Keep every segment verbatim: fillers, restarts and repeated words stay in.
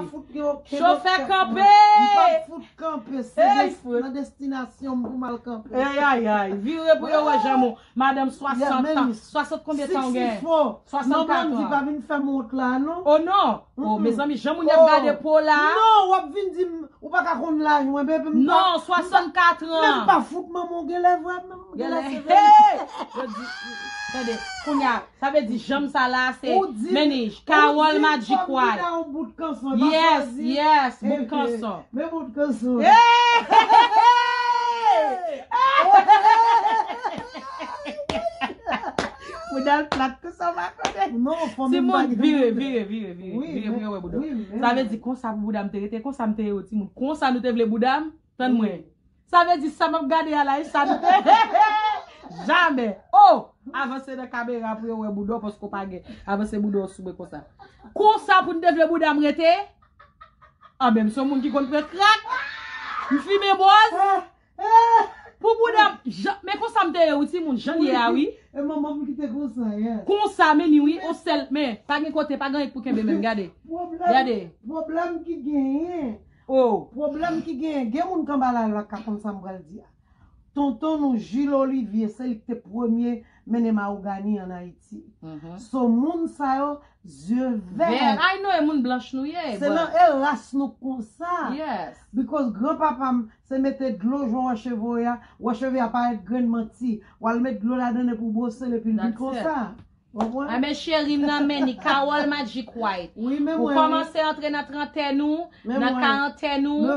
Chofè kanpe! M p ap fout kanpe. Se nan destinasyon m pou m al kanpe. Ay, ay, ay. Vire pou yo wè janm ou. Madanm swasant an. Swasant konbyen tan ou gen? Swasant kat an. Non, pa vin fè m wont la, non. Oh non. Oh, mezanmi, jan moun y ap gade po la. Non, w ap vin di m, ou pa ka konn laj mwen, bebe. Non, swasant kat an. Menm pa fout manman w genlè vre, menm genlè se verite. Yo di, tande, kounye a, sa vle di janm sa la se menij. Carole Magic White. Yes, yes, bout kanson. Men bout kanson. Bouda l plat konsa, w pa konnen. Non, fanmi m pa gen bouda. Vire, vire, vire, vire. Vire pou yo wè bouda. Sa vle di konsa pou bouda m te rete, konsa m te ye timoun. Konsa nou te vle bouda m? Tann mwen. Sa vle di sa m ap gade a la, e sa nou te. Jamè. Oh! Avanse nan kamera pou yo wè bouda w paske w pa gen. Avanse bouda w sou mwen konsa. Konsa pou n te vle bouda m rete? Anben, m se yon moun ki konn pran krak. M fimen bwòz. Pou bouda m, jan, men konsa m te ye wi timoun, jan l ye a wi. E manman m ki te konsa, yes. Konsa, men ni wi, on sèl, men, pa gen kote, pa gen anyen k pou kenbe menm, gade. Pwoblèm, gade. Pwoblèm ki genyen. Oh. Pwoblèm ki genyen. Gen moun k anba la la ka konn sa m pral di a. Tonton nou, Jules Olivier, se li ki te premye mennen mawogani ann Ayiti. So, moun sa yo, zye vè. Vè, ay non, e moun blanch nou ye. Se nan e ras nou konsa. Yes. Because granpapa m, se mete dlo jwenn wè cheve a, wè cheve a parèt grenn manti. W al met dlo ladann epi w bwose l epi l vin konsa. Anben cheri m nan men ni Carole Magic White. Ou kòmanse antre nan trantèn ou, nan karantèn ou,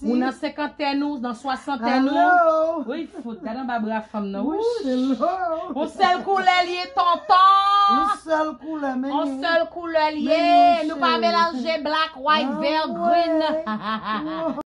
ou nan senkantèn ou, nan swasantèn ou. Wi, fout, gade anba bra fanm nan. Wouch. On sèl koulè l ye, tonton. On sèl koulè l ye. Nou pa melanje black, white, vert, green.